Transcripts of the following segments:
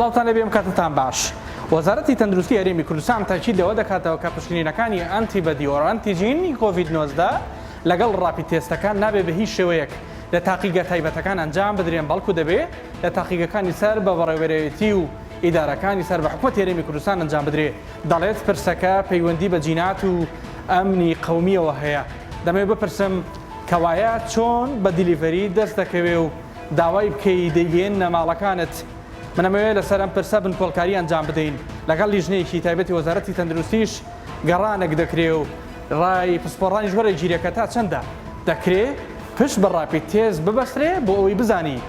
سڵاوتان لێبێ ئەم کاتەتان باش. وەزارەتی تەندروستی هەرێمی کوردستان تاکید لەوە دەکاتەوە کە پشکنینەکانی antibody or antigen ی کۆڤید 19 لەگەڵ rapid test ەکان نابێ بە هیچ شێوەیەک لە تاقیگە تایبەتەکان ئەنجام بدرێن بەڵکو دەبێ لە تاقیگەکانی سەر بە بەڕێوەبەرایەتی و ئیدارەکانی سەر بە حکومەتی هەرێمی کوردستان ئەنجام بدرێ دەڵێت پرسەکە پەیوەندی بە جینات و ئەمنی قەومیەوە هەیە دەمەوێ بپرسم کەوایە چۆن بە delivery دەست دەکەوێ و داوای بکەی دەیگەیەننە ماڵەکانت؟ من ئەمەوێ لەسەر ئەم پرسە بنکۆڵکاری ئەنجام بدەین، لەگەڵ لیژنەیەکی تایبەتی وەزارەتی تەندروستیش گەڕانێک دەکرێ و ڕای پسپۆڕانیش وەرەگیرێ کە تا چەندە دەکرێ پشت بە rapid test ببەسترێ بۆ ئەوەی بزانی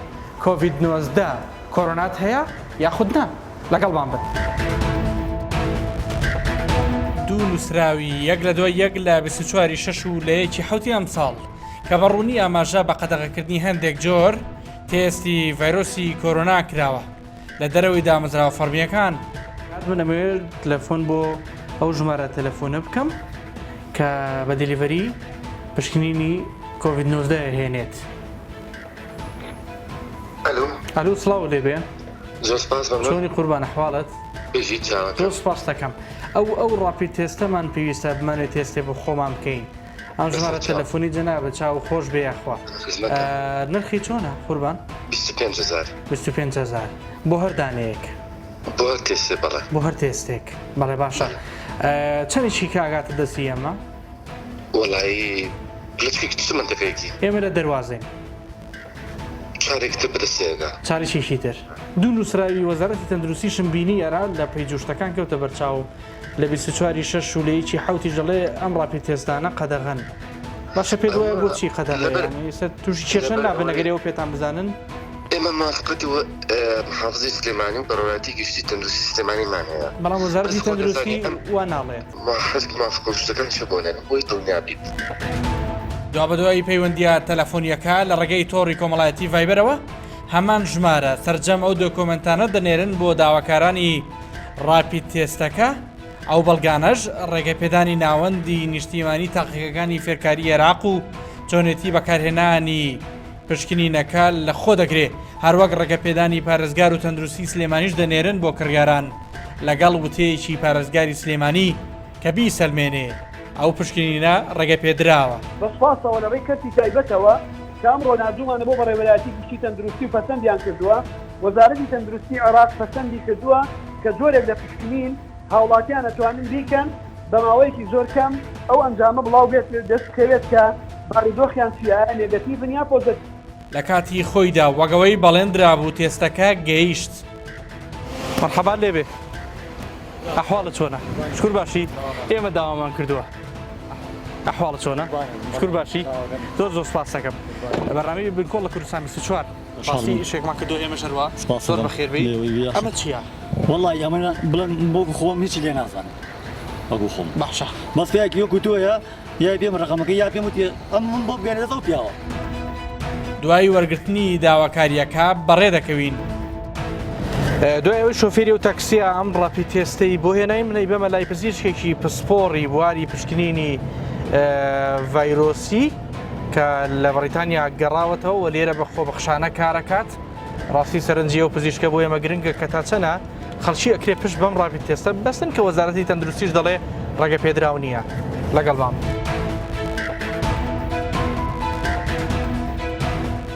کۆڤید 19 کۆرۆنات هەیە یاخود نا؟ لەگەڵمان بن. دوو نووسراوی یەک لە دوای یەک لە 24 ی شەش و لە یەکی حەوتی ئەمساڵ کە بە ڕوونی ئاماژە بە قەدەغەکردنی هەندێک جۆر تێستی ڤایرۆسی کۆرۆنا کراوە لە دەرەوەی دامەزراوە فەڕمییەکان. من ئەمەوێت تەلەفۆن بۆ ئەو ژمارە تەلەفۆنە بکەم کە بە delivery پشکنینی کۆڤید 19 هێنێت. ئەلو. ئەلو سڵاو لێبێ. زۆر سپاس مەمنون. چۆنی قوربان ئەحواڵت؟ بژیت چاوەکەم. زۆر سپاست دەکەم. ئەو ئەو rapid test ەمان پێویستە بمانەوێت تێستێ بۆ خۆمان بکەین. ئەم ژمارە تەلەفۆنی جەنابت چاو خۆش بێ یاخوا. نرخی چۆنە قوربان؟ 25 هەزار. 25 هەزار بۆ هەر دانەیەک؟ بۆ هەر تێستێ بەڵێ. بۆ هەر تێستێک بەڵێ باشە. چەندێکی کە ئەگاتە دەستی ئێمە؟ وەڵایی لە چ مەنتەقەیەکی؟ ئێمە لە دەروازەین. چارێکی تر بەدەستی ئەگا. چارێکێکی تر. دوو نووسراوی وەزارەتی تەندروستیشم بینی ئەرا لە page و شتەکان کەوتە بەرچاوم لە 24 ی شەش و لە یەکی حەوتیش دەڵێ ئەم rapid test انە قەدەغەن. باشە پێت وایە بۆچی قەدەغەیە؟ یانی ئێستا تووشی کێشە نابن ئەگەر ئێوە پێتان بزانن؟ ئێمە موافقەتی محافزی سلێمانی و بەڕێوەبەرایەتی گشتی تەندروستی سلێمانیمان هەیە. بەڵام وەزارەتی تەندروستی وا ناڵێت. حزب موافقە و شتەکان چیە بۆ نەرم بۆی دڵنیا بیت. دوابەدوای پەیوەندییە تەلەفۆنییەکە لە ڕێگەی تۆڕی کۆمەڵایەتی ڤایبەرەوە هەمان ژمارە سەرجەم ئەو دۆکۆمێنتانە دەنێرن بۆ داواکارانی rapid test ەکە، ئەو بەڵگانەش ڕێگەپێدانی ناوەندی نیشتیمانی تاقیگەکانی فێرکاری عێراق و چۆنێتی بەکارهێنانی پشکنینەکە لەخۆ دەگرێ، هەروەک ڕێگەپێدانی پارێزگار و تەندروستی سلێمانیش دەنێرن بۆ کڕیاران لەگەڵ وتەیەکی پارێزگاری سلێمانی کە بیسەلمێنێ ئەو پشکنینە ڕێگەپێدراوە. بە سوپاسەوە لە ڕێی کەرتی تایبەتەوە کە ئەمڕۆ ناردوومانە بۆ بەڕێوەبەرایەتی گشتی تەندروستی و پەسەندیان کردووە، وەزارەتی تەندروستی عێراق پەسەندی کردووە کە جۆرێک لە پشکنین هاوڵاتیان ئەتوانن بیکەن بە ماوەیەکی زۆر کەم ئەو ئەنجامە بڵاو بێت دەست بکەوێت کە بارودۆخیان چیە ئایا negative ن یا positive. لە کاتی خۆیدا وەک ئەوەی بەڵێن درابوو تێستەکە گەیشت. مەرحەبات لێبێ ئەحواڵت چۆنە شکور باشی ئێمە داوامان کردووە ئەحواڵت چۆنە شکور باشی زۆر زۆر سپاس دەکەم بەرنامەی بنکۆڵ لە کوردستان 24 باسی ئیشێکمان کردو ئێمەش هەروا زۆر بەخێر بێی ئەمە چییە؟ وەڵی ئەمە بڵێم وەکو خۆم هیچی لێ نازانم وەکو خۆم باشە بەس پیاکی وەکو تۆیە یا پێم ڕقەمەکە یا پێم وتی ئەم من بۆ بگەێنێت ئەو پیاوە. دوای وەرگرتنی داواکارییەکە بەڕێ دەکەوین. دوای ئەوەی شۆفێری ئەو تاکسیە ئەم rapid test ەی بۆ هێناین من ئەیبەمە لای پزیشکێکی پسپۆڕی بواری پشکنینی ڤایرۆسی کە لە بەڕیتانیا گەڕاوەتەوە و لێرە بە خۆبەخشانە کارەکات ڕاستی سەرنجی ئەو پزیشکە بۆ ئێمە گرنگە کە تا چەنە خەڵکی ئەکرێ پشت بەم rapid test ە بەستن کە وەزارەتی تەندروستیش دەڵێ ڕێگە پێدراو نییە لەگەڵمان.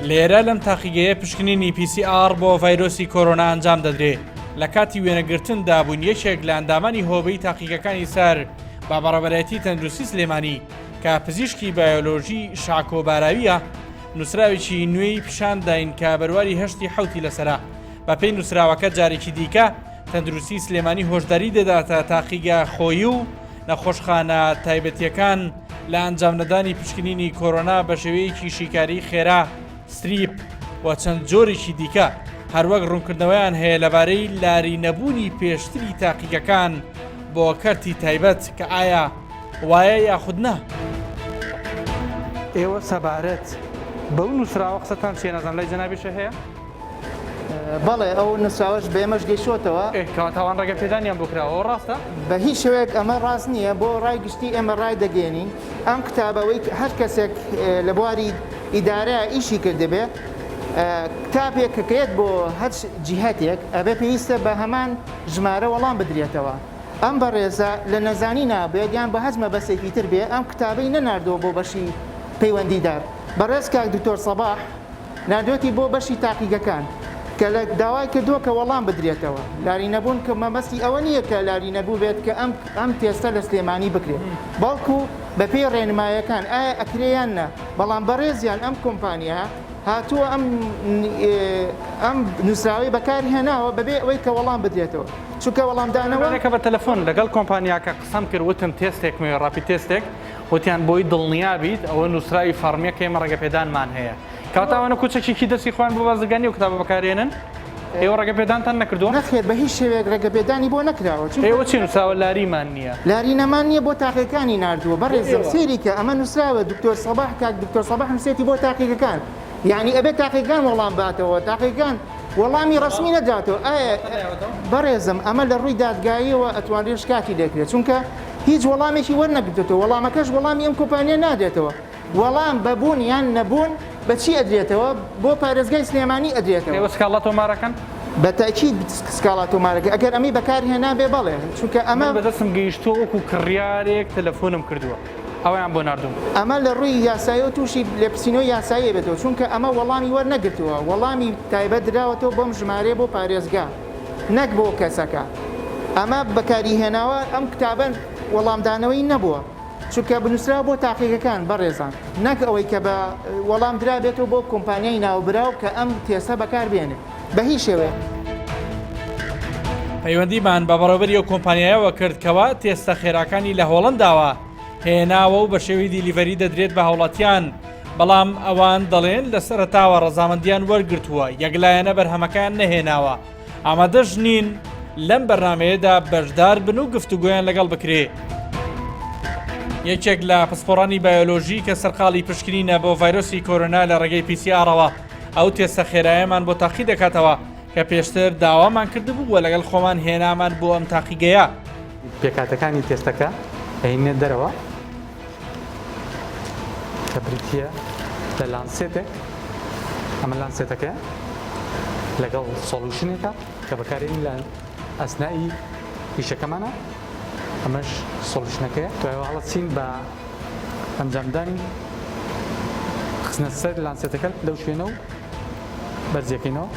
لێرە لەم تاقیگەیە پشکنینی PCR بۆ ڤایرۆسی کۆرۆنا ئەنجام دەدرێ لە کاتی وێنەگرتندا بوون یەکێک لە ئەندامانی هۆبەی تاقیگەکانی سەر بە بەڕێوەبەرایەتی تەندروستی سلێمانی کە پزیشکی بایۆلۆژی شاکۆ باراویە نووسراوێکی نوێی پیشان داین کە بەرواری هەشتی حەوتی لەسەرە بەپێی نووسراوەکە جارێکی دیکە تەندروستی سلێمانی هۆشداری دەداتە تاقیگە خۆیی و نەخۆشخانە تایبەتیەکان لە ئەنجامنەدانی پشکنینی کۆرۆنا بە شێوەیەکی شیکاری خێرا strep و چەند جۆرێکی دیکە هەروەک ڕوونکردنەوەیان هەیە لەبارەی لاری نەبوونی پێشتری تاقیگەکان بۆ کەرتی تایبەت کە ئایا وایە یاخود نا؟ ئێوە سەبارەت بەو نووسراوە قسەتان چیە نازانم لای جەنابیشە هەیە؟ بەڵێ ئەو نووسراوەش بە ئێمەش گەیشتووەتەوە. ئێ کەواتە ئەوان ڕێگە پێدانیان بۆ کراوە ئەوە ڕاستە؟ بە هیچ شێوەیەک ئەمە ڕاست نییە، بۆ ڕای گشتی ئێمە ڕای دەگەیەنین ئەم کتابە وەی هەر کەسێک لە بواری ئیدارە ئیشی کردبێ. کتابێک کە یەت بۆ هەر جیهەتێک ئەبێ پێویستە بە هەمان ژمارە وەڵام بدرێتەوە. ئەم بەڕێزە لە نەزانی نابێت یان بە هەچ مەبەستێکی تر بێ ئەم کتابەی نەناردووە بۆ بەشی پەیوەندیدار. بەڕێز کاک دکتۆر سەباح ناردوێتی بۆ بەشی تاقیگەکان کە لە داوای کردووە کە وەڵام بدرێتەوە. لاری نەبوون کە مەبەستی ئەوە نییە کە لاری نەبووبێت کە ئەم ئەم تێستە لە سلێمانی بکرێت بەڵکو بە پێی ڕێنمایەکان ئایا ئەکرێ یان نا بەڵام بەڕێزیان ئەم کۆمپانیا هاتووە ئەم ئەم نووسراوەی بەکار هێناوە بەبێ ئەوەی کە وەڵام بدرێتەوە چونکە وەڵامدانەوە. کە بە تەلەفۆن لەگەڵ کۆمپانیاکە قسەم کرد وتم تێستێکم هەیە rapid test ێک وتیان بۆی دڵنیا بیت ئەوە نووسراوی فەڕمیە کە ئێمە ڕێگەپێدانمان هەیە کەواتە ئەوانە کوچەکێکی دەستی خۆیان بۆ بازرگانی ئەو کتابە بەکارێنن ئێوە ڕێگەپێدانتان نەکردووە؟ نەخێر بە هیچ شێوەیەک ڕێگەپێدانی بۆ نەکراوە چونکە ئێوە چی نووسراوە لاریمان نییە؟ لارینەمان نییە بۆ تاقیەکانی ناردووە بەڕێزم سەیری کە ئەمە نووسراوە دکتۆر سەباح کاک دکتۆر سەباح نووسێتی بۆ تاقیگەکان یعنی ئەبێ تاقیگەکان وەڵام باتەوە تاقیگەکان وەڵامی ڕەسمی نەداتەوە ئایا بەڕێزم ئەمە لە ڕووی دادگاییەوە ئەتوانرێت شکاتی لێکرێت چونکە هیچ وەڵامێکی وەرنەگرتێتەوە وەڵامەکەش وەڵامی ئەم کۆمپانیا نادرێتەوە وەڵام بە بوون یان نەبوون بە چی ئەدرێتەوە؟ بۆ پارێزگای سلێمانی ئەدرێتەوە. ئێوە سکاڵا تۆمارەکەن؟ بە تەئکید سکاڵا تۆمارەکەن ئەگەر ئەمەی بەکار هێنابێ بەڵێ چونکە ئەمە. من بەدەستم گەیشتووە وەکو کڕیارێک تەلەفۆنم کردووە ئەویان بۆ ناردووم. ئەمە لە ڕووی یاساییەوە تووشی لێپرسینەوەی یاسایی ئەبێتەوە چونکە ئەمە وەڵامی وەرنەگرتووە وەڵامی تایبەت دراوەتەوە بەم ژمارەیە بۆ پارێزگا نەک بۆ کەسەکە ئەمە بەکاری هێناوە ئەم کتابە وەڵامدانەوەی نەبووە. چونکە بنوسراوە بۆ تاقیگەکان بەڕێزان نەک ئەوەی کە بە وەڵام درابێتەوە بۆ کۆمپانیای ناوبراو کە ئەم تێستە بەکار بێنێ بە هیچ شێوەیەک. پەیوەندیمان بە بەڕێوبەری ئەو کۆمپانیایەوە کرد کەوا تێستە خێراکانی لە هۆڵەنداوە هێناوە و بە شێوەی delivery دەدرێت بە هاوڵاتیان، بەڵام ئەوان دەڵێن لە سەرەتاوە ڕەزامەندیان وەرگرتووە یەکلایەنە بەرهەمەکەیان نەهێناوە. ئامادەش نین لەم بەرنامەیەدا بەشدار بن و گفتوگۆیان لەگەڵ بکرێ. یەکێک لە پسپۆڕانی بایۆلۆژی کە سەرقاڵی پشکنینە بۆ ڤایرۆسی کۆرۆنا لە ڕێگەی PCR ەوە ئەو تێستە خێرایەمان بۆ تاقی دەکاتەوە کە پێشتر داوامان کردبوو و لەگەڵ خۆمان هێنامان بۆ ئەم تاقیگەیە. پێکهاتەکانی تێستەکە ئەهێنینە دەرەوە. کە بریتییە لە lancet ێک، ئەمە lancet ەکەیە لەگەڵ solution ێکە کە بەکارێنین لە ئەسنائی ئیشەکەمانە، ئەمەش solution ەکەیە. دوایەوە هەڵەچین بە ئەنجامدانی خستنە سەر lancet ەکە لەو شوێنە و بەرزیەکەینەوە.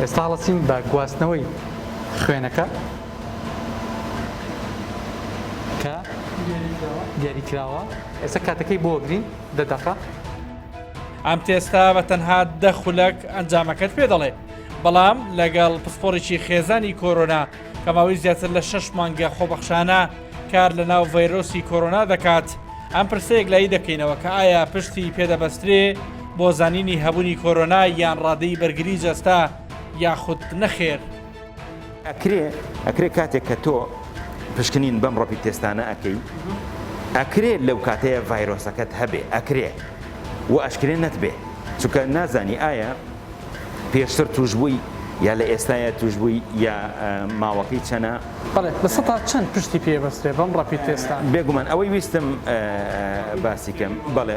ئێستا هەڵەچین بە گواستنەوەی خوێنەکە. کە دیاری کراوە ئێستا کاتەکەی بۆ گرین دە دەقە. ئەم تێستە بە تەنها دە خولەک ئەنجامەکەت پێ دەڵێ، بەڵام لەگەڵ پسپۆڕێکی خێزانی کۆرۆنا کە ماوەی زیاتر لە شەش مانگە خۆبەخشانە کار لە ناو ڤایرۆسی کۆرۆنا دەکات، ئەم پرسە یەکلایی دەکەینەوە کە ئایا پشتی پێدەبەسترێ بۆ زانینی هەبوونی کۆرۆنا یان ڕادەی بەرگری جەستە یاخود نەخێر؟ ئەکرێ ئەکرێ کاتێک کە تۆ پشکنین بەم rapid test انە ئەکەی ئەکرێ لەو کاتەیە ڤایرۆسەکەت هەبێ ئەکرێ و ئەشکرێ نەتبێ چونکە نازانی ئایا پێشتر توشبووی یا لە ئێستایا توشبووی یا ماوەکەی چەنە. بەڵێ لە سەتا چەند پشتی پێ بەسترێ بەم rapid test ە؟ بێگومان ئەوەی ویستم باسی کەم بەڵێ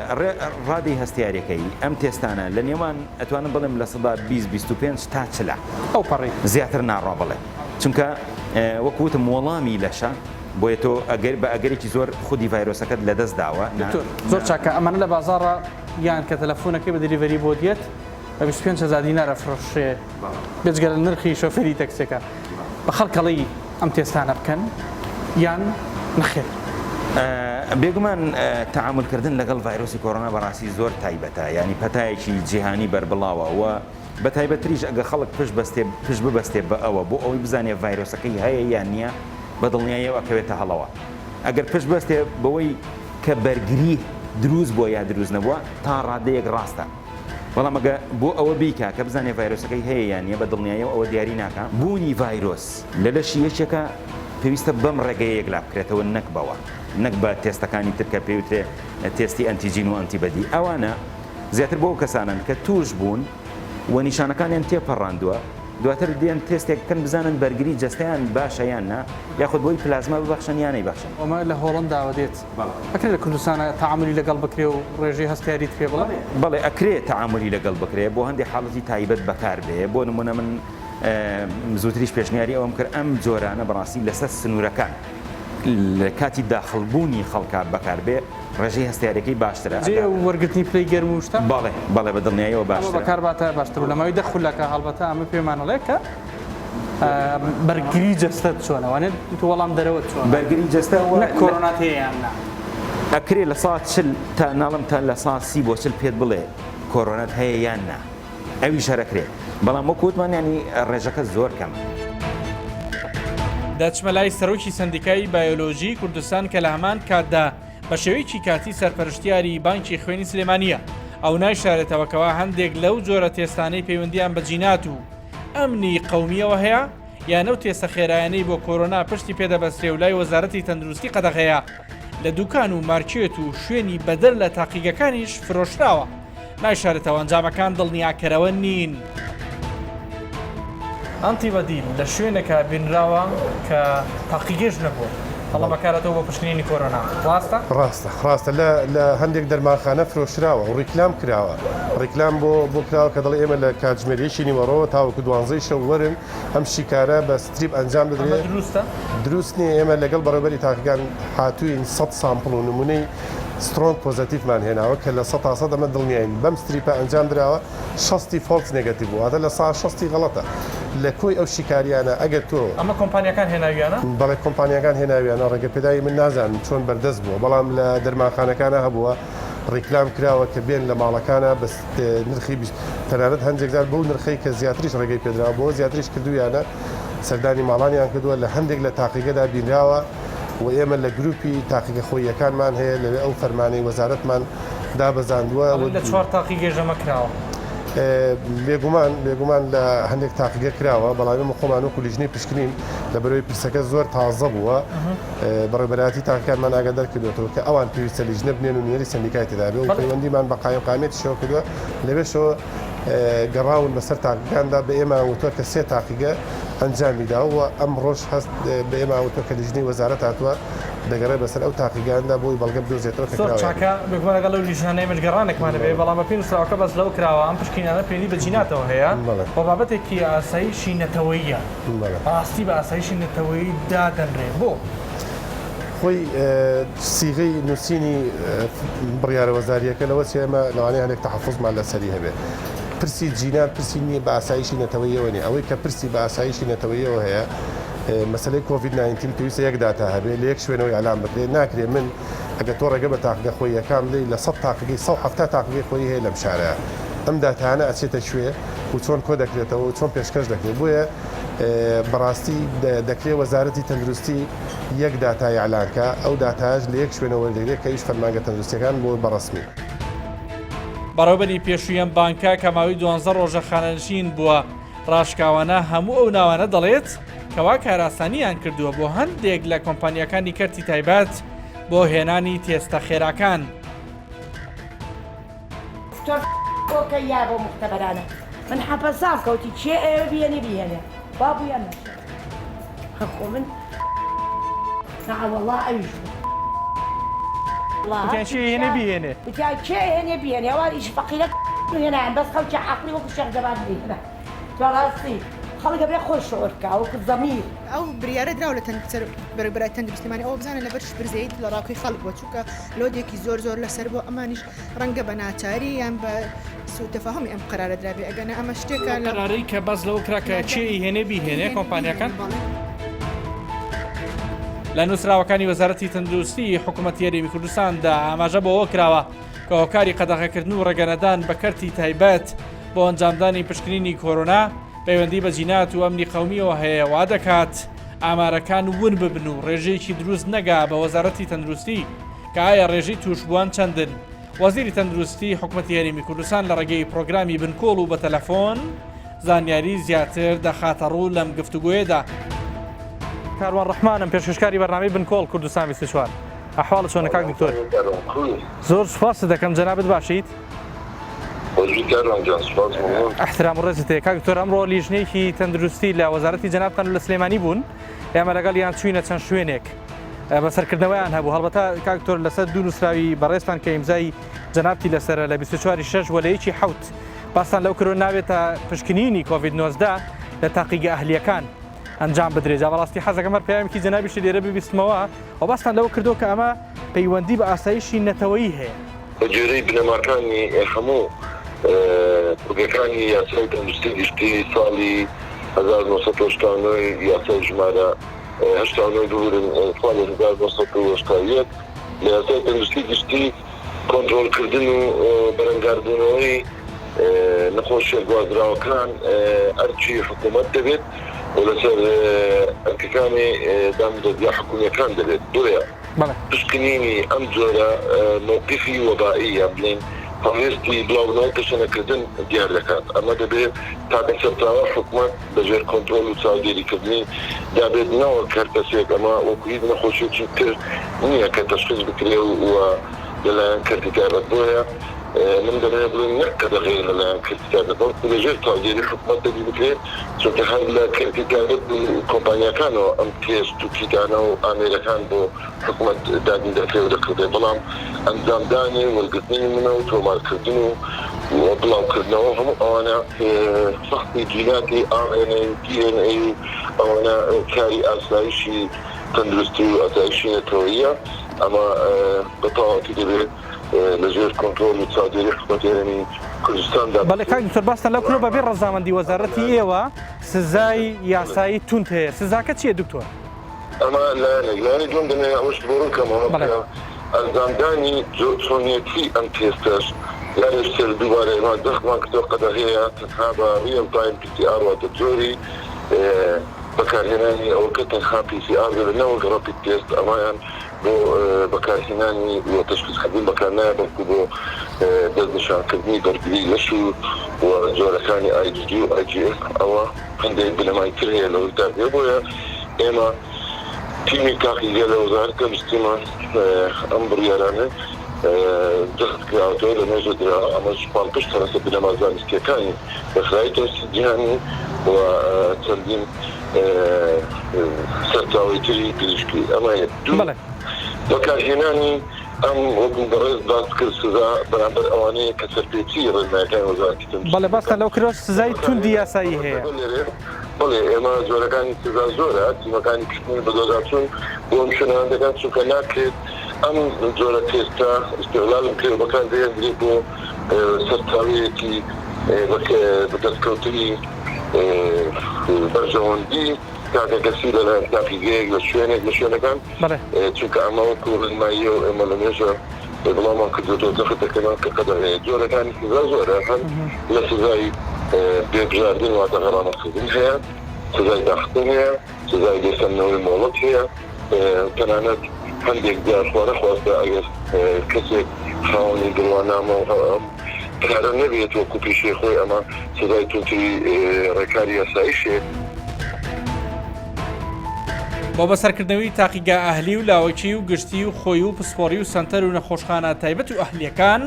ڕادەی هەستیارەکەی ئەم تێستانە لە نێوان ئەتوانم بڵێم 20% 25 تا چلە. ئەوپەڕی. زیاتر ناڕوا بڵێ چونکە وەکو وتم وەڵامی لەشە بۆیە تۆ ئەگەر بە ئەگەرێکی زۆر خودی ڤایرۆسەکەت لەدەست داوە نا. دکتۆر زۆر چاکە ئەمانە لە بازاڕا یان کە تەلەفونەکەی بە delivery بۆ دێت بە 25000 دینار ئەفرۆشرێ بێجگە لە نرخی شۆفێری تەکسیەکە بە خەڵک ئەڵێی ئەم تێستانە بکەن یان نەخێر؟ بێگومان تەعامول کردن لەگەڵ ڤایرۆسی کۆرۆنا بەڕاستی زۆر تایبەتە یانی پەتایەکی جیهانی بەربڵاوە و بە تایبەتریش ئەگەر خەڵک پشت بەستێ پشت ببەستێ بە ئەوە بۆ ئەوەی بزانێ ڤایرۆسەکەی هەیە یان نییە بە دڵنیاییەوە ئەکەوێتە هەڵەوە ئەگەر پشت بەستێ بەوەی کە بەرگری دروست بووە یا دروست نەبووە تا ڕادەیەک ڕاستە بەڵام ئەگە بۆ ئەوە بیکا کە بزانێ ڤایرۆسەکەی هەیە یان نییە بە دڵنیاییەوە ئەوە دیاری ناکا. بوونی ڤایرۆس لە لەشی یەکێکە پێویستە بەم ڕێگەیە یەکلا بکرێتەوە نەک بەوە نەک بە تێستەکانی تر کە پێوترێ تێستی ئەنتیجین و ئەنتیبەدی ئەوانە زیاتر بۆ ئەو کەسانەن کە تووش بوون و نیشانەکانیان تێپەڕاندووە. دواتر دێن تێستێک بکەن بزانن بەرگری جەستەیان باشە یان نا یاخود بۆی پلازما ببەخشن یان نەیبەخشن. ئەمە لە هۆڵەنداوە دێت. ئەکرێ لە کوردستانا تەعامولی لەگەڵ بکرێ و ڕێژەی هەستیاریت پێ بڵێ؟ بەڵێ ئەکرێ تەعامولی لەگەڵ بکرێ بۆ هەندێ حاڵەتی تایبەت بەکار بێ بۆ نمونە من زووتریش پێشنیاری ئەوەم کرد ئەم جۆرانە بەڕاستی لەسەر سنوورەکان لە کاتی داخل بوونی خەڵکا بەکار بێ ڕێژەی هەستیارەکەی باشترە جێ وەرگرتنی پلەی گەرم و شتە؟ بەڵێ بەڵێ بە دڵنیاییەوە باشترە بەکار باتە باشتر و لە ماوەی دە خولەکە هەڵبەتە ئەمە پێمان ئەڵێ کە بەرگری جەستەت چۆنە وانێ تۆ وەڵام دەرەوەت چۆنە بەرگری جەستە وە نەک کۆرۆنات هەیە یان نا ئەکرێ لە سا 40 تا ناڵم تا لە سا سی بۆ 40 پێت بڵێ کۆرۆنات هەیە یان نا ئەویش هەر ئەکرێ بەڵام وەک وتمان یانی ڕێژەکە زۆر کەمە. دەچمە لای سەرۆکی سەندیکای بایۆلۆژیی کوردستان کە لە هەمان کاتدا بە شێوەیەکی کاتی سەرپەرشتیاری بانکی خوێنی سلێمانییە، ئەو نایشارێتەوە کەوا هەندێک لەو جۆرە تێستانەی پەیوەندییان بە جینات و ئەمنی قەومییەوە هەیە یان ئەو تێستە خێرایانەی بۆ کۆرۆنا پشتی پێدەبەسترێ و لای وەزارەتی تەندروستی قەدەغەیە لە دوکان و مارکێت و شوێنی بەدەر لە تاقیگەکانیش فرۆشراوە. نایشارێتەوە ئەنجامەکان دڵنیاکەرەوە نین. ئەنتیبەدی لە شوێنێکا بینراوە کە تاقیگەش نەبووە، بەڵام بەکارهاتووە بۆ پشکنینی کۆرۆنا، ڕاستە؟ ڕاستە ڕاستە لە لە هەندێک دەرمانخانە فرۆشراوە و ڕیکلام کراوە ڕیکلام بۆ بۆ کراوە کە دەڵێ ئێمە لە کاتژمێر یەکی نیوەڕۆوە تاوەکو دوانزەی شەو وەرن ئەم شیکارە بە strip ئەنجام ئەمە دەدرێ دروستە؟ دروست نییە ئێمە لەگەڵ بەڕێوەبەری تاقیگان هاتووین سەد sample و نمونەی strong positive مان هێناوە کە لە سەتا سەد ئەمە دڵنیاین بەم strip ە ئەنجام دراوە شەستی false negative بوو واتە لە سا شەستی غەڵەتە لە کۆی ئەو شیکاریانە ئەگەر تۆ ئەمە کۆمپانیاکان هێناویانە؟ بەڵێ کۆمپانیاکان هێناویانە ڕێگەپێداوی من نازانم چۆن بەردەست بووە بەڵام لە دەرمانخانەکانا هەبووە ڕیکلام کراوە کە بێن لە ماڵەکانا بە نرخی 20 تەنانەت هەندێک جار بەو نرخەی کە زیاتریش ڕێگەی پێدراوە بۆ زیاتریش کردوویانە سەردانی ماڵانیان کردووە لە هەندێک لە تاقیگەدا بینراوە و ئێمە لە گروپی تاقیگە خۆییەکانمان هەیە لەوێ ئەو فەرمانەی وەزارەتمان دابەزاندووە. ئەڵێن لە چوار تاقیگەش ئەمە کراوە. بێگومان بێگومان لە هەندێک تاقیگە کراوە، بەڵام ئێمە خۆمان وەکو لیژنەی پشکنین لەبەرئەوەی پرسەکە زۆر تازە بووە بەڕێوەبەرایەتی تاقیگەکانمان ئاگادار کردووەتەوە کە ئەوان پێویستە لیژنە بنێن و نوێنەری سەندیکای تێدا بێ و پەیوەندیمان بە قایمقامیەتیشەوە کردووە لەوێشەوە گەڕاون بەسەر تاقیگەکاندا بە ئێمەیان وتووە کە سێ تاقیگە ئەنجامی داوە و ئەمڕۆش هەست بە ئێمەیان وتووە کە لیژنەی وەزارەت هاتووە دەگەڕێ بەسەر ئەو تاقیگاندا بۆی بەڵگە بدۆزێتەوە کە زۆر کراوە یان چاکە، بێگومان لەگەڵ ئەو لیژنانە ئێمەش گەڕانێکمان هەبێ، بەڵام بەپێی نووسراوەکە باس لەوە کراوە ئەم پشکنینانە پەیوەندی بە جیناتەوە هەیە بەڵێ. و بابەتێکی ئاسایشی نەتەوەییە. بەڵێ. ڕاستی بە ئاسایشی نەتەوەیی دادەنرێ، بۆ؟ خۆی سیغەی نووسینی بڕیارە وەزارییەکە لەوە چێ ئێمە لەوانەیە هەندێک تەحەفوزمان لەسەری هەبێ. پرسی جینات پرسی نییە بە ئاسایشی نەتەوەییەوە نییە. ئەوەی کە پرسی بە ئاسایشی نەتەوەییەوە هەیە مەسەلەی کۆڤید nineteen پێویستە یەک داتا هەبێ لە یەک شوێنەوە ئیعلان بکرێ. ناکرێ من ئەگەر تۆ ڕێگە بە تاقیگە خۆییەکان بدەی لە سەد تاقیگەی 170 تاقیگەی خۆیی هەیە لەم شارە ئەم داتایانە ئەچێتە کوێ و چۆن کۆ دەکرێتەوە و چۆن پێشکەش دەکرێت بۆیە بەڕاستی دەکرێ وەزارەتی تەندروستی یەک داتا ئیعلان کا، ئەو داتایەش لە یەک شوێنەوە وەردەگرێت کە ئەویش فەرمانگە تەندروستییەکان بۆ بە ڕەسمی. بەڕێوەبەری پێشووی ئەم بانکە کە ماوەی دوانزە ڕۆژە خانەنشین بووە، ڕاشکاوانە هەموو ئەو ناوانە دەڵێت کەوا کارئاسانییان کردووە بۆ هەندێک لە کۆمپانیاکانی کەرتی تایبەت بۆ هێنانی تێستە خێراکان. دکتۆر بۆ کە یا بۆ موختەبەرانە من حەپەسام کەوتی کێ ئەیەوێ بیهێنێ بیهێنێ وا بوو یان نەشێ خۆ من نەعەوەڵا ئەویش بوو وتیان کێ ئەیهێنێ بیهێنێ وتیان کێ ئەیهێنێ بیهێنێ ئەوان ئیش فەقیرە هێنایان بەس خەڵکی عەقڵی وەکو شێخ جەمال نەیهێنا بەڕاستی خەڵک ئەبێ خۆی شعور بکا وەکو زەمیر. ئەو بریارە دراوە لە بەرێوبەرای تەندروستی سلێمانی ئەوە بزانە لەبەر شپرزەیی دڵەڕاوکێی خەڵک بووە چونکە load ێکی زۆر زۆر لەسەر بووە ئەمانیش ڕەنگە بە ناچاری یان بە سوء تەفاهومی ئەم قەرارە درابێ ئەگەنا ئەمە شتێکە ئەو لە قەرارەی کە باس لەوە کرا کە کێ ئەیهێنێ بیهێنێ کۆمپانیاکان. لە نووسراوەکانی وەزارەتی تەندروستی حکوومەتی هەرێمی کوردستاندا ئاماژە بەوە کراوە کە هۆکاری قەدەغەکردن و ڕێگەنەدان بە کەرتی تایبەت بۆ ئەنجامدانی پشکنینی کۆرۆنا پەیوەندی بە جینات و ئەمنی قەومیەوە هەیە وا دەکات ئامارەکان ون ببن و ڕێژەیەکی دروست نەگا بە وەزارەتی تەندروستی کە ئایا ڕێژەی تووشبووان چەندن؟ وەزیری تەندروستی حکومەتی هەرێمی کوردستان لە ڕێگەی پرۆگرامی بنکۆڵ و بە تەلەفۆن زانیاری زیاتر دەخاتەڕوو لەم گفتوگۆیەدا. کاروان ڕەحمانم پێشکەشکاری بەرنامەی بنکۆڵ کوردستان 24 ئەحواڵت چۆنە کاک دکتۆر؟ زۆر سوپاست دەکەم جەنابت باشیت؟ خۆشبی کاروان گیان سوپاس مەمنون. ئیحترام و ڕێزت هەیە کاک دکتۆر ئەمڕۆ لیژنەیەکی تەندروستی لە وەزارەتی جەنابتان لە سلێمانی بوون ئێمە لەگەڵیان چوینە چەند شوێنێک بەسەرکردنەوەیان هەبوو هەڵبەتە کاک دکتۆر لەسەر دوو نووسراوی بەڕێزتان کە ئیمزای جەنابتی لەسەرە لە 24 شەش وە لە یەکی حەوت باستان لەو کردوە نابێتە پشکنینی کۆڤید 19 لە تاقیگە ئەهلیەکان ئەنجام بدرێت جا بەڕاستی حەزەکەم هەر پەیامێکی جەنابیشت لێرە ببیستمەوە و باستان لەوە کردووە کە ئەمە پەیوەندی بە ئاسایشی نەتەوەیی هەیە. بە گوێرەی بنەماکانی هەموو بڕگەکانی یاسای تەندروستی گشتی ساڵی 1989 یاسای ژمارە 89 ببورن ساڵی 1981 لە یاسای تەندروستی گشتی کۆنترۆڵکردن و بەرەنگاربوونەوەی نەخۆشیە گوازراوەکان ئەرکی حکوومەت دەبێت و لەسەر ئەرکەکانی دامودەزگا حکوومییەکان دەبێت، بۆیە پشکنینی ئەم جۆرە مەوقیفی وەبائی یان بڵێین هەڵوێستی بڵاوبوونەوەی تەشەنەکردن دیار دەکات، ئەمە دەبێت تاکە سەرچاوە حکومەت لەژێر کۆنترۆڵ و چاودێریکردنی دا بێت نەوەک هەر کەسێک، ئەمە وەکو هیچ نەخۆشیەکی تر نییە کە تەشخیس بکرێ و لەلایەن کەرتی تایبەت، بۆیە من دەمەوێت بڵێم نەک قەدەغەیە لەلایەن کەرتی تایبەت بەڵکو لەژێر چاودێری حکومەت دەبی بکرێت، چونکە هەر لە کەرتی تایبەت و کۆمپانیاکانەوە ئەم تێست و کیتانە و ئامێرەکان بۆ حکومەت دابین دەکرێت و دەکڕدرێت، بەڵام ئەنجامدانی و وەرگرتنی نمونە و تۆمارکردن و بڵاوکردنەوە هەموو ئەوانە فەحسی جیناتی ئاڕ ئێن ئەی و دی ئێن ئەی و ئەوانە کاری ئاسایشی تەندروستی و ئاسایشی نەتەوەییە، ئەمە بە تەواوەتی دەبێت لە ژێر کۆنترۆڵ و چاودێری حکومەتی هەرێمی کوردستاندا بەڵێ کاک بکرێت. دکتۆر باستان لەو کردوە بەبێ ڕەزامەندی وەزارەتی ئێوە سزای یاسایی توند هەیە سزاکە چیە دکتۆر؟ ئەمە لایەنێک، لایەنی دووەم دەمەوێت ئەوەش بۆ ڕوون کەمەوە بەڵێ. کە ئەنجامدانی چۆنیەتی ئەم تێستەش جارێکی تر دووبارە ئێمە جەختمان کردەوە قەدەغەیە تەنها بە real time PCR واتە جۆری بەکارهێنانی ئەوەکە تەنها PCR دەبێت نەوەک rapid test ئەمەیان بۆ بەکارهێنانی و تەشخیسکردن بەکارنایە بەڵکو بۆ دەستنیشانکردنی بەرگری لەش و و جۆرەکانی IgG و IgM ئەوە هەندێک بنەمای تر هەیە لەوەی تاقیگە بۆیە ئێمە تیمی تاقیگە لە وەزارەت تەندروستیمان ئەم بڕیارانە جەخت کراوەتەوە لە مێژە دراوە ئەمەش پاڵپشتە لەسەر بنەما زانستییەکانی ڕێکخراوی تەندروستی جیهانی و چەندین سەرچاوەی تری پزیشکی ئەمە یەک دوو بەکارهێنانی ئەم وەکو بەڕێز باست کرد سزا بەرامبەر ئەوانەیە کە سەرپێچی ڕێنمایەکانی وەزارەتی تەندروستی بەڵێ باستان دەکەن. لەوە کردوە سزای توندی یاسایی هەیە. بەڵێ ئێمە جۆرەکانی سزا زۆرە تیمەکانی پشکنین بەدواداچوون بۆ ئەم شوێنانە دەکەن چونکە ناکرێت ئەم جۆرە تێستە ئیستغلال بکرێت و بەکاربهێندرێت بۆ سەرچاوەیەکی بەدەستکەوتنی بەرژەوەندی تاکەکەسی لەلایەن تاقیگەیەک لە شوێنێک لە شوێنەکان چونکە ئەمە وەکو ڕێنماییە و ئێمە لە مێژە بڵاومان کردوێتەوە جەخت دەکەنەوە کە قەدەغەیە جۆرەکانی سزا زۆرە هەم لە سزای بێبژاردن واتە غەرامەکردن هەیە سزای داخستن هەیە سزای لێسەندنەوەی مۆڵەت هەیە تەنانەت هەندێک جار خوانەخواستە ئەگەر کەسێک خاوەنی بڕوانامە و ئەم کارە نەبێت وەکو پیشەی خۆی ئەمە سزای توندتری ڕێکاری یاساییش هەیە. بۆ بەسەرکردنەوەی تاقیگە ئەهلی و لاوەکی و گشتی و خۆی و پسپۆڕی و سەنتەر و نەخۆشخانە تایبەت و ئەهلیەکان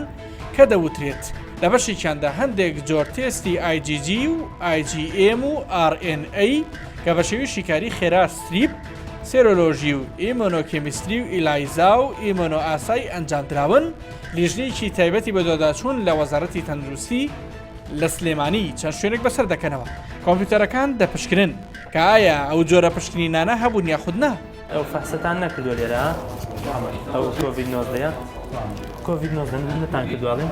کە دەوترێت لە بەشێکیاندا هەندێک جۆر تێستی IgG و IgM و RNA کە بە شێوەی شیکاری خێرا ستریپ سێرۆلۆژی و ئیمۆنۆکێمیستری و ئیلایزا و ئیمۆنۆئاسای ئەنجامدراون، لیژنەیەکی تایبەتی بەدواداچوون لە وەزارەتی تەندروستی لە سلێمانی چەند شوێنێک بەسەر دەکەنەوە، کۆمپیوتەرەکان دەپشکنن کە ئایا ئەو جۆرە پشکنینانە هەبوون یاخود نا. ئەو فەحسەتان نەکردووە لێرە ئەو کۆڤید 19 کۆڤید 19 نەتان کردووە ئەڵێن؟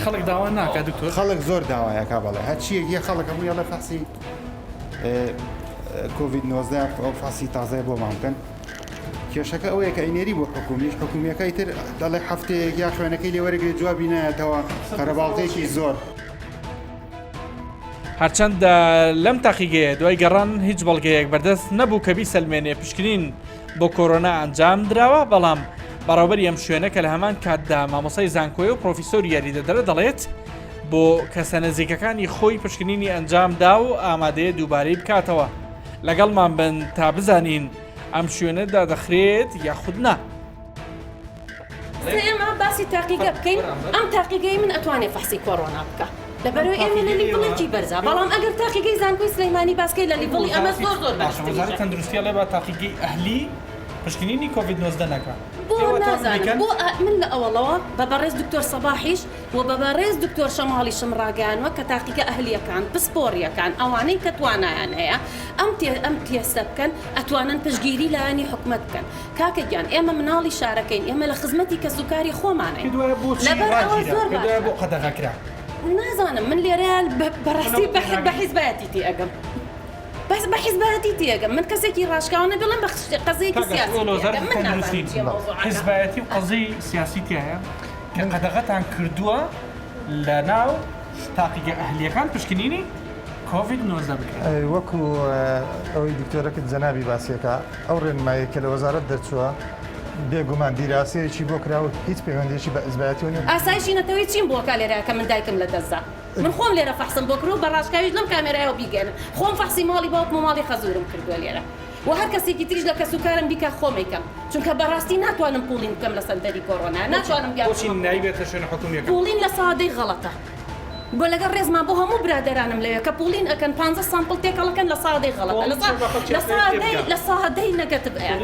خەڵک داوا ناکات دکتۆر؟ خەڵک زۆر داوایەکا بەڵێ هەرچیەک یە خەڵک هەمووی ئەڵێ فەحسی کۆڤید 19 ئەو فەحسی تازەیە بۆمان بکەن کێشەکە ئەوەیە کە ئەینێری بۆ حکومیش حکومیەکەی تر دەڵێ هەفتەیەک یا خوێنەکەی لێ وەرەگرێت جوابی نایەتەوە قەرەباڵغێکی زۆر. هەرچەندە لەم تاقیگەیە دوای گەڕان هیچ بەڵگەیەک بەردەست نەبوو کە بیسەلمێنێ پشکنین بۆ کۆرۆنا ئەنجام دراوە، بەڵام بەڕێوەبەری ئەم شوێنە کە لە هەمان کاتدا مامۆستای زانکۆیە و پرۆفیسۆری یاریدەدەرە دەڵێت، بۆ کەسە نزیکەکانی خۆی پشکنینی ئەنجام دا و ئامادەیە دووبارەی بکاتەوە. لەگەڵمان بن تا بزانین ئەم شوێنە دادەخرێت یاخود نا. ئێستا ئێمە باسی تاقیگە بکەین ئەم تاقیگەی من ئەتوانێ فەحسی کۆرۆنا بکا لەبەرئەوەی ئێمە لە level ێکی بەرزا بەڵام ئەگەر تاقیگەی زانکۆی سلەیمانی باسکەی لە level ی ئەمە زۆر زۆر باشە وەزارەتی بەرزتریشە. تەندروستی ئەڵێ با تاقیگەی ئەهلی پشکنینی کۆڤید 19 نەکا بۆ ئێوە تۆ نازانم بیکەن؟ بۆ من لە ئەوەڵەوە بە بەڕێز دکتۆر سەباحیش و بە بەڕێز دکتۆر شەماڵیشم ڕاگەیانوە کە تاقیگە ئەهلیەکان پسپۆڕیەکان ئەوانەی کە توانایان هەیە ئەم تێ ئەم تێستە بکەن ئەتوانن پشتگیری لایەنی حکومەت بکەن کاکە گیان ئێمە مناڵی شارەکەین ئێمە لە خزمەتی کەسوکاری خۆمانین پێت وایە بۆچی لەبەر ئەوە ڕاگیرا؟ زۆر پێت وایە باشە بۆ قەدەغە کرا؟ نازانم من لێرە بەڕاستی بە حیزبایەتی تێئەگەم بەس بە حیزبایەتی تێئەگەم من کەسێکی ڕاشکاوانە بڵێم بە قەزیەکی کاکە سیاسی تۆ لە وەزارەتی تێئەگەم من نازانم تەندروستی چیە مەوزوعەکە. حیزبایەتی و قەزیەی سیاسی تیایە کە قەدەغەتان کردووە لە ناو تاقیگە ئەهلیەکان پشکنینی کۆڤید 19 بکرێت. وەکو ئەوەی دکتۆرەکت جەنابی باسیەکا ئەو ڕێنمایەی کە لە وەزارەت دەرچووە بێ گومان دیراسەیەکی بۆ کرا و هیچ پەیوەندیەکی بە حزبایەتیەوە نیە. ئاسایشی نەتەوەی چیم بۆ کا لێرە کە من دایکم لە دەست دا من خۆم لێرە فەحسم بۆ کردوە بە ڕاشکاویش لەم کامێرایەوە بیگەیەنن خۆم فەحسی ماڵی باوکم و ماڵی خەزورم کردوە لێرە وە هەر کەسێکی تریش لە کەسوکارم بیکا خۆم ئەیکەم چونکە بەڕاستی ناتوانم pooling بکەم لە سەنتەری کۆرۆنا ناتوانم گیان بۆچی نایبێتە شوێنە حکومیەکان؟ pooling لە سادەی غەڵەتە. بۆ لەگەڵ ڕێزما بۆ هەموو برادەرانم لەوێ کە pooling ئەکەن پانزە sample تێکەڵ ئەکەن لە سادەی غەڵەتە لە لە سادەی لە سادەی negative ئەیات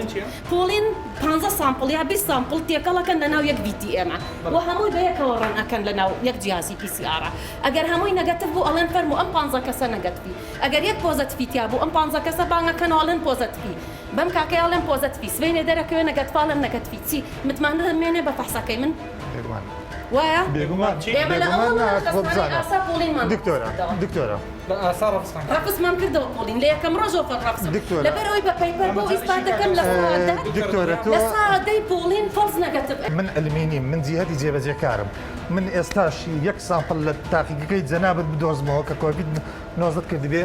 pooling پانزە sample یا 20 sample تێکەڵ ئەکەن لە ناو یەک VTM ە و هەمووی بە یەکەوە run ئەکەن لە ناو یەک جیازی PCR ئەگەر هەمووی negative بوو ئەڵێن فەرموو ئەم پانزە کەسە negative ی ئەگەر یەک positive ی تیا بوو ئەم پانزە کەسە بانگ ئەکەنەوە ئەڵێن positive ی بەم کاکەی ئەڵێن positive ی سبەینێ دەرەکەوێ negative ئەڵێن negative ی چی متمانە دەمێنێ بە فەحسەکەی من بێگومان وایە؟ بێگومان ئێمە لە بێگومان ئەوەڵ نا خۆ دەستانەی بزانە ئاسا pooling مان ڕەفز دکتۆرە کردەوە. دکتۆرە بە ئاسا ڕەفزتان کردەوە. ڕەفزمان کردەوە pooling لە یەکەم ڕۆژەوە فەر ڕەفزم دکتۆرە لەبەر ئەوەی بە paper بۆ ئیسپات دەکەم لە سادە دکتۆرە تۆ لە سادەی pooling false negative من عیلمی نیم من جیهەتی جێبەجێکارم من ئێستاش یەک sample لە تاقیگەکەی جەنابت بدۆزمەوە کە کۆڤید نۆزدەت کردبێ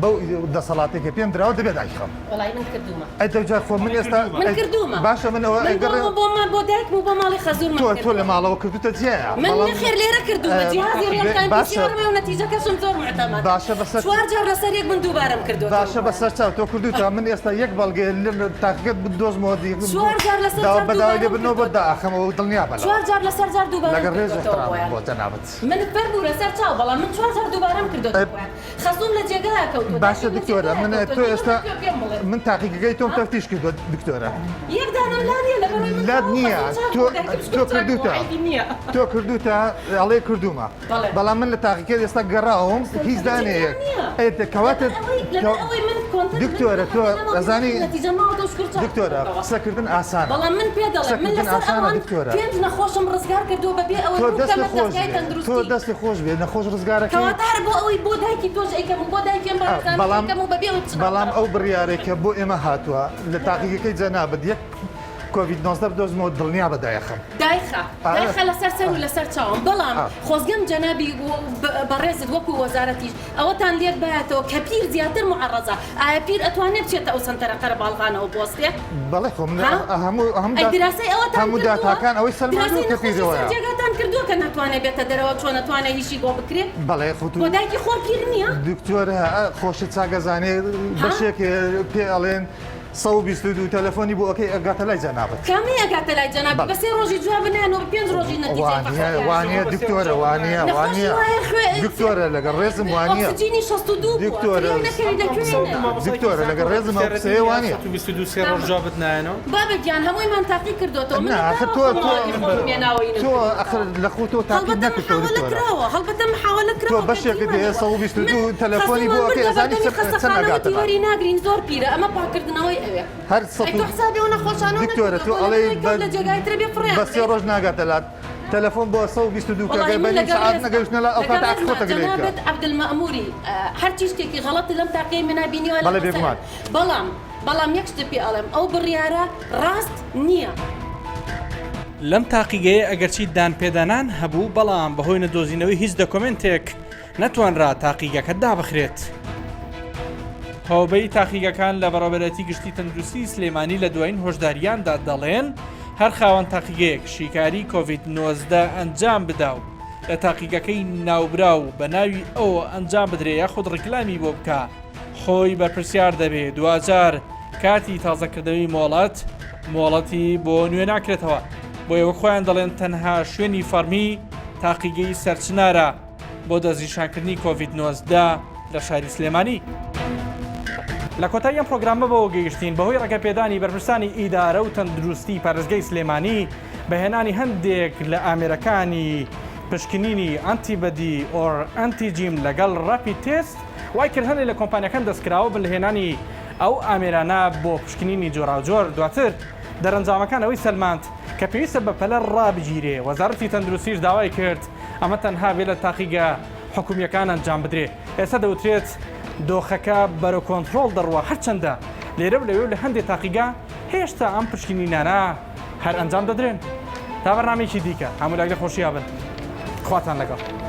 بەو دەسەڵاتەی کە پێم دراوە دەبێت دایخەم. وەڵای من کردوومە. ئەی دەو جا خۆ من ئێستا من کردوومە. باشە من ئەوە من بۆ بۆ بۆ دایکم و بۆ ماڵی خەزوورمم تۆ تۆ لە ماڵەوە کردوتە جیایە من نەخێر لێرە کردوومە جیهازی real time PCR م هەیە و نەتیجەکەشم زۆر معتەمەدە باشە بەسەر چوار جار لەسەر یەک من دووبارەم کردووەتەوە باشە بەسەر چاو تۆ کردوتە من ئێستا یەک بەڵگەیە لە تاقیگەت بدۆزمەوە چوار جار لەسەر جار بەداوای دووبارەم لێبردنەوە بۆت کردووەتەوە دائەخەمەوە دڵنیا بە لەوە چوار جار لەسەر جار دووبارەم لەگەڵ ڕێز و کردووەتەوە احترامم بۆیان بۆ جەنابت. من فەرموو لەسەر چاو بەڵام من چوار جار دووبارەم کردۆتەوە بۆیان خەسووم لە جێگایە کەوتووە باشە دایکم لە دکتۆرە جێگایە من کەوتووە تۆ دوو ئێستا لە کوێ پێم بڵێ من تاقیگەکەی تۆم تەفتیش کردووە دکتۆرە یەک دانەم لا نییە لەبەرئەوەی من لات تەواو نییە خەسووم چاک تۆ بووە دایکم تۆ شکور چاک بووە کردووتە عەیبی نییە تۆ کردووتە ئەڵێ کردوومە بەڵێ بەڵام من لە تاقیگەکەت ئێستا گەڕاوم هیچ سەرکەوتنی دانەیەک نییە ئەی کەواتە لەبەر ئەوەی لەبەر ئەوەی من کۆنتەر من دکتۆرە تۆ نەماوە ئەزانی نەتیجە ماوەتەوە شکور چاک دکتۆرە کردۆتەوە قسەکردن ئاسانە بەڵام من پێ دەڵێم من قسەکردن لەسەر ئاسانە ئەوان دکتۆرە پێنج نەخۆشم ڕزگار کردووە بەبێ ئەوەی تۆ ڕوو دەستت بکەمە خۆش دەزگای بێ تۆ تەندروستی دەستت خۆش بێ نەخۆش ڕزگارەکەی کەواتە هەر بۆ ئەوەی بۆ دایکی تۆش ئەیکەم و بۆ دایکی ئەم بەڕێزانەش بەڵام ئەیکەم و بەبێ ئەوەی بچمە بەڵام ئەو ئەو بڕیارەی کە بۆ ئێمە هاتووە لە تاقیگەکەی جەنابت یەک کۆڤید 19 بدۆزمەوە دڵنیا بە دایەخەم. دایخە دایخە لەسەر سەر و لەسەر چاوم بەڵام خۆزگەم جەنابی بەڕێزت وەکو وەزارەتیش ئەوەتان لێک بایەتەوە کە پیر زیاتر موعەڕەزە ئایا پیر ئەتوانێ بچێتە ئەو سەنتەرە قەرەباڵغانەوە بوەستێ؟ بەڵێ خۆ من ها؟ هەموو هەموو ئەی دراسەی ئەوەتان هەموو کردووە؟ داتاکان ئەوەی سەلماندووە دراسەی کە نەخۆشی سەر پیرەوەیە. جێگاتان کردووە کە ناتوانێ بێتە دەرەوە چۆن ئەتوانێ هیچی بۆ بکرێ؟ بەڵێ خۆ بۆ دایکی خۆم پیر نییە؟ دکتۆرە خۆشت چاک ئەزانێ ها؟ بەشێک پێ ئەڵێن 122 تەلەفۆنی بۆ ئەکەی ئەگاتە لای جەنابت. کامەی ئەگاتە لای جەنابت بەڵێ. بە سێ ڕۆژی جواب نایەنەوە بە پێنج ڕۆژی نەتیجەی وانیە فەحسەکەیان وانیە دکتۆرە وانیە نەخۆشی وانیە وایە خوێ دکتۆرە لەگەڵ ڕێزم وانیە ئۆکسجینی 62 بووە دکتۆرە فریای نەکەوی لە کوێ نەبی دکتۆرە لەگەڵ ڕێزم ئەو قسەیە وانیە. 122 سێ ڕۆژ جوابت نایەنەوە؟ بابە گیان هەموویمان تاقی کردۆتەوە من نا ئاخر لە تۆ داوە تۆ خۆم ماڵی خۆمم هێناوە ئینم تۆ کردۆتەوە. ئاخر لە خۆ تۆ تاقی هەڵبەتە نەکردەوە محاوەلە دکتۆرە کراوە هەڵبەتە محاوەلە تۆ کراوە کە بەشێکت هەیە دیمانەوە 122 من تەلەفۆنی بۆ خەسوومان ئەکەی بردە ئەزانی بەردەمی چەند چەند خەستەخانە ئەگاتە وتی لات. وەری ناگرین زۆر پیرە ئەمە پاکردنەوەی ئەوێ هەر سەد ئەی و تۆ حسابی ئەو نەخۆشانەو دکتۆرە نەکردووە تۆ تۆ لە ئەڵێی کوێ بە کەوت لە جێگای ترە بێ فڕێیان بە سێ بدەیت ڕۆژ ناگاتە لات تەلەفۆن بۆ 122 کە وەڵاهی گەر من بە نیو لەگەڵ سەعات ڕێزما نەگەیشتنە لات ئەو لەگەڵ کاتە عەقڵی ڕێزما خۆت ئەگرێ بکە. جەنابت عەبدولمەئموری هەرچی شتێکی غەڵەتت لەم تاقیەی منا بینیوە بەڵێ لەمە بێگومان. سەرم بەڵام بەڵام یەک شتت پێ ئەڵێم ئەو بڕیارە ڕاست نییە. لەم تاقیگەیە ئەگەرچی دانپێدانان هەبوو، بەڵام بەهۆی نەدۆزینەوەی هیچ دەکۆمێنتێک نەتوانرا تاقیگەکە دابخرێت. هۆبەی تاقیگەکان لە بەڕێوەبەرایەتی گشتی تەندروستی سلێمانی لە دوایین هۆشداریاندا دەڵێن، هەر خاوەن تاقیگەیەک شیکاری کۆڤید 19 ئەنجام بدا و لە تاقیگەکەی ناوبراو بە ناوی ئەوە ئەنجام بدرێ یاخود ڕیکلامی بۆ بکا خۆی بەرپرسیار دەبێ دواجار کاتی تازەکردنەوەی مۆڵەت مۆڵەتی بۆ نوێ ناکرێتەوە. بۆیە وەک خۆیان دەڵێن تەنها شوێنی فەڕمی تاقیگەی سەرچنارە بۆ دەستنیشانکردنی کۆڤید 19 لە شاری سلێمانی. لە کۆتایی ئەم پرۆگرامە بەوە گەیشتین بەهۆی ڕێگەپێدانی بەرپرسانی ئیدارە و تەندروستی پارێزگای سلێمانی بە هێنانی هەندێک لە ئامێرەکانی پشکنینی antibody or antigen لەگەڵ rapid test وای کرد هەندێک لە کۆمپانیاکان دەستکراوە بن لە هێنانی ئەو ئامێرانە بۆ پشکنینی جۆراوجۆر دواتر دەرەنجامەکان ئەوەی سەلماند کە پێویستە بەپەلە ڕابگیرێ، وەزارەتی تەندروستیش داوای کرد ئەمە تەنها بێ لە تاقیگە حکومییەکان ئەنجام بدرێ. ئێستا دەوترێت دۆخەکە بەرەو کۆنترۆڵ دەڕوا، هەرچەندە لێرە و لەوێ و لە هەندێ تاقیگە هێشتا ئەم پشکنینانە هەر ئەنجام دەدرێن. تا بەرنامەیەکی دیکە هەموو لایەک لە خۆشییا بن. خواتان لەگەڵ.